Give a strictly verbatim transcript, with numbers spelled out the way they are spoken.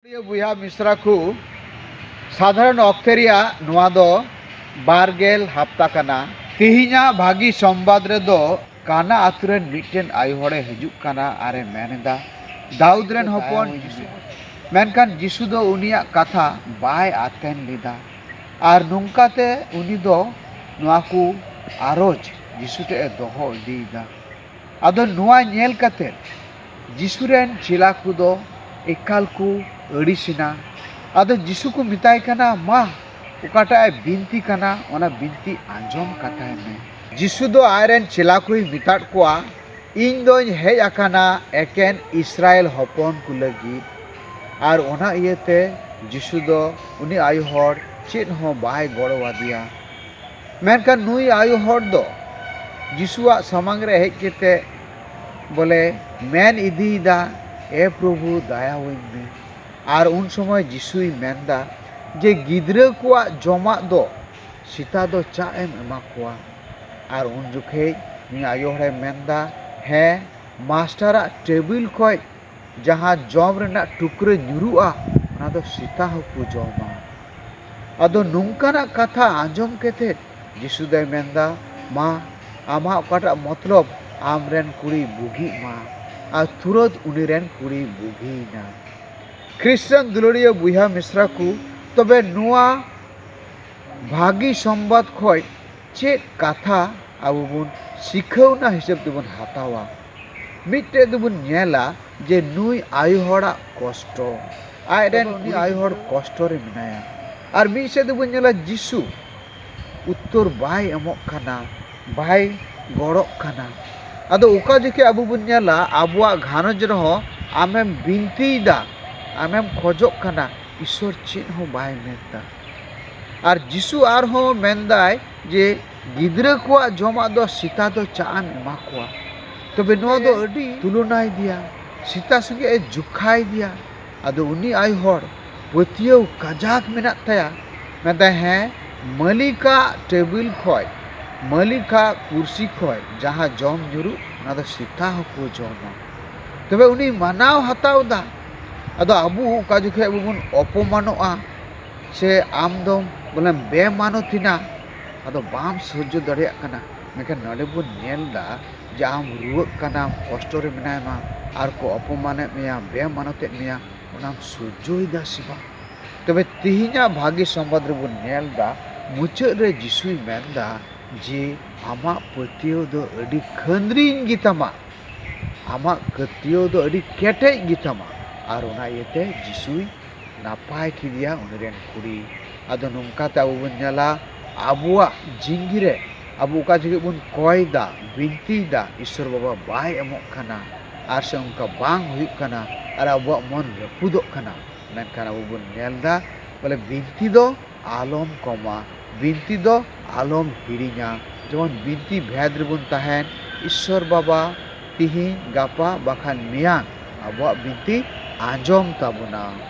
ᱯᱩᱨᱤᱭᱟᱹ ᱵᱚᱭᱦᱟ ᱢᱤᱥᱨᱟ ᱠᱚ, ᱥᱟᱫᱷᱟᱨᱚᱱ ᱚᱠᱛᱮ ᱨᱮᱭᱟᱜ ᱱᱚᱣᱟ ᱫᱚ ᱵᱟᱨ ᱜᱮᱞ ᱦᱟᱯᱛᱟ ᱠᱟᱱᱟ᱾ ᱛᱮᱦᱮᱧᱟᱜ ᱵᱷᱟᱹᱜᱤ ᱥᱚᱢᱵᱟᱫ ᱨᱮᱫᱚ ᱠᱟᱱᱟ ᱟᱛᱳ ᱨᱮᱱ ᱢᱤᱫᱴᱮᱱ ᱟᱭᱳ ᱦᱚᱲᱮ ᱦᱤᱡᱩᱜ ᱠᱟᱱᱟ ᱟᱨᱮ ᱢᱮᱱ ᱮᱫᱟ, "ᱫᱟᱣᱩᱫ ᱨᱮᱱ ᱦᱚᱯᱚᱱ ᱡᱤᱥᱩ!" ᱢᱮᱱᱠᱷᱟᱱ ᱡᱤᱥᱩ ᱫᱚ ᱩᱱᱤᱭᱟᱜ ᱠᱟᱛᱷᱟ ᱵᱟᱭ ᱟᱛᱮᱱ ᱞᱮᱫᱟ, ᱟᱨ ᱱᱚᱝᱠᱟᱛᱮ ᱩᱱᱤ ᱫᱚ ᱱᱚᱣᱟ ᱠᱚ ᱟᱨᱚᱡᱽ ᱡᱤᱥᱩ ᱴᱷᱮᱱ ᱮ ᱫᱚᱦᱚ ᱤᱫᱤᱭᱮᱫᱟ᱾ ᱟᱫᱚ ᱱᱚᱣᱟ ᱧᱮᱞ ᱠᱟᱛᱮ ᱡᱤᱥᱩ ᱨᱮᱱ ᱪᱮᱞᱟ ᱠᱚᱫᱚ ᱮᱠᱟᱞ ᱠᱚ ᱟᱹᱲᱤᱥᱮᱱᱟ᱾ ᱟᱫᱚ ᱡᱤᱥᱩ ᱠᱚ ᱢᱮᱛᱟᱭ ᱠᱟᱱᱟ, "ᱢᱟ, ᱚᱠᱟᱴᱟᱜ ᱮ ᱵᱤᱱᱛᱤ ᱠᱟᱱᱟ, ᱚᱱᱟ ᱵᱤᱱᱛᱤ ᱟᱸᱡᱚᱢ ᱠᱟᱛᱟᱭ ᱢᱮ᱾" ᱡᱤᱥᱩ ᱫᱚ ᱟᱡ ᱨᱮᱱ ᱪᱮᱞᱟ ᱠᱚᱭ ᱢᱮᱛᱟᱫ ᱠᱚᱣᱟ, "ᱤᱧ ᱫᱚᱧ ᱦᱮᱡ ᱟᱠᱟᱱᱟ ᱮᱠᱮᱱ ᱤᱥᱨᱟᱭᱮᱞ ᱦᱚᱯᱚᱱ ᱠᱚ ᱞᱟᱹᱜᱤᱫ᱾" ᱟᱨ ᱚᱱᱟ ᱤᱭᱟᱹᱛᱮ ᱡᱤᱥᱩ ᱫᱚ ᱩᱱᱤ ᱟᱭᱳ ᱦᱚᱲ ᱪᱮᱫ ᱦᱚᱸ ᱵᱟᱭ ᱜᱚᱲᱚ ᱟᱫᱮᱭᱟ᱾ ᱢᱮᱱᱠᱷᱟᱱ ᱱᱩᱭ ᱟᱭᱳ ᱦᱚᱲ ᱫᱚ ᱡᱤᱥᱩᱣᱟᱜ ᱥᱟᱢᱟᱝ ᱨᱮ ᱦᱮᱡ ᱠᱟᱛᱮ ᱵᱚᱞᱮ ᱢᱮᱱ ᱤᱫᱤᱭᱮᱫᱟ, "ᱮ ᱯᱨᱚᱵᱷᱩ, ᱫᱟᱭᱟᱣᱟᱹᱧ ᱢᱮ᱾" ᱟᱨ ᱩᱱ ᱥᱚᱢᱚᱭ ᱡᱤᱥᱩᱭ ᱢᱮᱱᱫᱟ ᱡᱮ, "ᱜᱤᱫᱽᱨᱟᱹ ᱠᱚᱣᱟᱜ ᱡᱚᱢᱟᱜ ᱫᱚ ᱥᱮᱛᱟ ᱫᱚ ᱪᱟᱜ ᱮᱢ ᱮᱢᱟ ᱠᱚᱣᱟ?" ᱟᱨ ᱩᱱ ᱡᱚᱠᱷᱮᱡ ᱩᱱᱤ ᱟᱭᱳ ᱦᱚᱲᱮ ᱢᱮᱱᱫᱟ, "ᱦᱮᱸ, ᱢᱟᱥᱴᱟᱨᱟᱜ ᱴᱮᱵᱤᱞ ᱠᱷᱚᱡ ᱡᱟᱦᱟᱸ ᱡᱚᱢ ᱨᱮᱱᱟᱜ ᱴᱩᱠᱨᱟᱹ ᱧᱩᱨᱩᱜᱼᱟ, ᱚᱱᱟ ᱫᱚ ᱥᱮᱛᱟ ᱦᱚᱸᱠᱚ ᱡᱚᱢᱟ᱾" ᱟᱫᱚ ᱱᱚᱝᱠᱟᱱᱟᱜ ᱠᱟᱛᱷᱟ ᱟᱸᱡᱚᱢ ᱠᱟᱛᱮ ᱡᱤᱥᱩ ᱫᱚᱭ ᱢᱮᱱᱫᱟ, "ᱢᱟ, ᱟᱢᱟᱜ ᱚᱠᱟᱴᱟᱜ ᱢᱚᱛᱞᱚᱵ, ᱟᱢᱨᱮᱱ ᱠᱩᱲᱤ ᱵᱩᱜᱤᱜ ᱢᱟ᱾" ᱟᱨ ᱛᱩᱨᱟᱹᱛ ᱩᱱᱤ ᱨᱮᱱ ᱠᱩᱲᱤ ᱵᱩᱜᱤᱭᱮᱱᱟ᱾ ᱠᱷᱨᱤᱥᱴᱟᱱ ᱫᱩᱞᱟᱹᱲᱤᱭᱟᱹ ᱵᱚᱭᱦᱟ ᱢᱤᱥᱨᱟ ᱠᱚ, ᱛᱚᱵᱮ ᱱᱚᱣᱟ ᱵᱷᱟᱹᱜᱤ ᱥᱚᱢᱵᱟᱫ ᱠᱷᱚᱡ ᱪᱮᱫ ᱠᱟᱛᱷᱟ ᱟᱵᱚ ᱵᱚᱱ ᱥᱤᱠᱷᱟᱹᱣᱱᱟ ᱦᱤᱥᱟᱹᱵ ᱛᱮᱵᱚᱱ ᱦᱟᱛᱟᱣᱟ? ᱢᱤᱫᱴᱮᱡ ᱫᱚᱵᱚᱱ ᱧᱮᱞᱟ ᱡᱮ ᱱᱩᱭ ᱟᱭᱳ ᱦᱚᱲᱟᱜ ᱠᱚᱥᱴᱚ, ᱟᱡ ᱨᱮᱱ ᱩᱱᱤ ᱟᱭᱳ ᱦᱚᱲ ᱠᱚᱥᱴᱚ ᱨᱮ ᱢᱮᱱᱟᱭᱟ᱾ ᱟᱨ ᱢᱤᱫ ᱥᱮᱫ ᱫᱚᱵᱚᱱ ᱧᱮᱞᱟ ᱡᱤᱥᱩ ᱩᱛᱛᱚᱨ ᱵᱟᱭ ᱮᱢᱚᱜ ᱠᱟᱱᱟ, ᱵᱟᱭ ᱜᱚᱲᱚᱜ ᱠᱟᱱᱟ᱾ ᱟᱫᱚ ᱚᱠᱟ ᱡᱚᱠᱷᱮᱡ ᱟᱵᱚ ᱵᱚᱱ ᱧᱮᱞᱟ ᱟᱵᱚᱣᱟᱜ ᱜᱷᱟᱨᱚᱸᱡᱽ ᱨᱮᱦᱚᱸ ᱟᱢᱮᱢ ᱵᱤᱱᱛᱤᱭᱮᱫᱟ, ᱟᱢᱮᱢ ᱠᱷᱚᱡᱚᱜ ᱠᱟᱱᱟ, ᱤᱥᱚᱨ ᱪᱮᱫ ᱦᱚᱸ ᱵᱟᱭ ᱢᱮᱱᱫᱟ᱾ ᱟᱨ ᱡᱤᱥᱩ ᱟᱨᱦᱚᱸ ᱢᱮᱱᱫᱟᱭ ᱡᱮ ᱜᱤᱫᱽᱨᱟᱹ ᱠᱚᱣᱟᱜ ᱡᱚᱢᱟᱜ ᱫᱚ ᱥᱮᱛᱟ ᱫᱚ ᱪᱟᱜ ᱮᱢ ᱮᱢᱟ ᱠᱚᱣᱟ᱾ ᱛᱚᱵᱮ ᱱᱚᱣᱟ ᱫᱚ ᱟᱹᱰᱤ ᱛᱩᱞᱚᱱᱟᱭ ᱫᱮᱭᱟ, ᱥᱮᱛᱟ ᱥᱚᱸᱜᱮ ᱮ ᱡᱚᱠᱷᱟᱭ ᱫᱮᱭᱟ᱾ ᱟᱫᱚ ᱩᱱᱤ ᱟᱭᱳ ᱦᱚᱲ ᱯᱟᱹᱛᱭᱟᱹᱣ ᱠᱟᱡᱟᱠ ᱢᱮᱱᱟᱜ ᱛᱟᱭᱟ, ᱢᱮᱱᱫᱟᱭ, "ᱦᱮᱸ, ᱢᱟᱹᱞᱤᱠᱟᱜ ᱴᱮᱵᱤᱞ ᱠᱷᱚᱡ, ᱢᱟᱹᱞᱤᱠᱟᱜ ᱠᱩᱨᱥᱤ ᱠᱷᱚᱡ ᱡᱟᱦᱟᱸ ᱡᱚᱢ ᱧᱩᱨᱩᱜ, ᱚᱱᱟ ᱫᱚ ᱥᱮᱛᱟ ᱦᱚᱸᱠᱚ ᱡᱚᱢᱟ᱾" ᱛᱚᱵᱮ ᱩᱱᱤ ᱢᱟᱱᱟᱣ ᱦᱟᱛᱟᱣ ᱮᱫᱟ, ᱟᱫᱚ ᱟᱵᱚ ᱚᱠᱟ ᱡᱚᱠᱷᱮᱡ ᱟᱵᱚ ᱵᱚᱱ ᱚᱯᱚᱢᱟᱱᱚᱜᱼᱟ, ᱥᱮ ᱟᱢ ᱫᱚᱢ ᱵᱚᱞᱮᱢ ᱵᱮᱢᱟᱱᱚᱛ ᱮᱱᱟ, ᱟᱫᱚ ᱵᱟᱢ ᱥᱚᱦᱡᱚ ᱫᱟᱲᱮᱭᱟᱜ ᱠᱟᱱᱟ᱾ ᱢᱮᱱᱠᱷᱟᱱ ᱱᱚᱰᱮ ᱵᱚᱱ ᱧᱮᱞ ᱮᱫᱟ ᱡᱮ ᱟᱢ ᱨᱩᱣᱟᱹᱜ ᱠᱟᱱᱟᱢ, ᱠᱚᱥᱴᱚ ᱨᱮ ᱢᱮᱱᱟᱭᱢᱟ, ᱟᱨ ᱠᱚ ᱚᱯᱚᱢᱟᱱᱮᱫ ᱢᱮᱭᱟ, ᱵᱮᱢᱟᱱᱚᱛᱮᱫ ᱢᱮᱭᱟ, ᱚᱱᱟᱢ ᱥᱚᱦᱡᱚᱭᱮᱫᱟ ᱥᱮ ᱵᱟᱝ? ᱛᱚᱵᱮ ᱛᱮᱦᱮᱧᱟᱜ ᱵᱷᱟᱜᱮ ᱥᱚᱢᱵᱟᱫ ᱨᱮᱵᱚᱱ ᱧᱮᱞ ᱮᱫᱟ, ᱢᱩᱪᱟᱹᱫ ᱨᱮ ᱡᱤᱥᱩᱭ ᱢᱮᱱ ᱮᱫᱟ ᱡᱮ ᱟᱢᱟᱜ ᱯᱟᱹᱛᱭᱟᱹᱣ ᱫᱚ ᱟᱹᱰᱤ ᱠᱷᱟᱹᱱᱫᱽᱨᱤᱧ ᱜᱮᱛᱟᱢᱟ, ᱟᱢᱟᱜ ᱯᱟᱹᱛᱭᱟᱹᱣ ᱫᱚ ᱟᱹᱰᱤ ᱠᱮᱴᱮᱡ ᱜᱮᱛᱟᱢᱟ, ᱟᱨ ᱚᱱᱟ ᱤᱭᱟᱹᱛᱮ ᱡᱤᱥᱩᱭ ᱱᱟᱯᱟᱭ ᱠᱮᱫᱮᱭᱟ ᱩᱱᱤ ᱨᱮᱱ ᱠᱩᱲᱤ᱾ ᱟᱫᱚ ᱱᱚᱝᱠᱟᱛᱮ ᱟᱵᱚ ᱵᱚᱱ ᱧᱮᱞᱟ, ᱟᱵᱚᱣᱟᱜ ᱡᱤᱱᱫᱜᱤ ᱨᱮ ᱟᱵᱚ ᱚᱠᱟ ᱡᱚᱠᱷᱮᱡ ᱵᱚᱱ ᱠᱚᱭ ᱮᱫᱟ, ᱵᱤᱱᱛᱤᱭᱮᱫᱟ, ᱤᱥᱥᱚᱨ ᱵᱟᱵᱟ ᱵᱟᱭ ᱮᱢᱚᱜ ᱠᱟᱱᱟ, ᱟᱨ ᱥᱮ ᱚᱱᱠᱟ ᱵᱟᱝ ᱦᱩᱭᱩᱜ ᱠᱟᱱᱟ, ᱟᱨ ᱟᱵᱚᱣᱟᱜ ᱢᱚᱱ ᱨᱟᱹᱯᱩᱫᱚᱜ ᱠᱟᱱᱟ, ᱢᱮᱱᱠᱷᱟᱱ ᱟᱵᱚ ᱵᱚᱱ ᱧᱮᱞ ᱮᱫᱟ, ᱵᱚᱞᱮ ᱵᱤᱱᱛᱤ ᱫᱚ ᱟᱞᱚᱢ ᱠᱚᱢᱟ, ᱵᱤᱱᱛᱤ ᱫᱚ ᱟᱞᱚᱢ ᱦᱤᱲᱤᱧᱟ᱾ ᱡᱮᱢᱚᱱ ᱵᱤᱱᱛᱤ ᱵᱷᱮᱫ ᱨᱮᱵᱚᱱ ᱛᱟᱦᱮᱱ, ᱤᱥᱥᱚᱨ ᱵᱟᱵᱟ ᱛᱤᱦᱤᱧ, ᱜᱟᱯᱟ, ᱵᱟᱠᱷᱟᱱ ᱢᱮᱭᱟᱝ ᱟᱵᱚᱣᱟᱜ ᱵᱤᱱᱛᱤ ᱟᱸᱡᱚᱢ ᱛᱟᱵᱚᱱᱟ᱾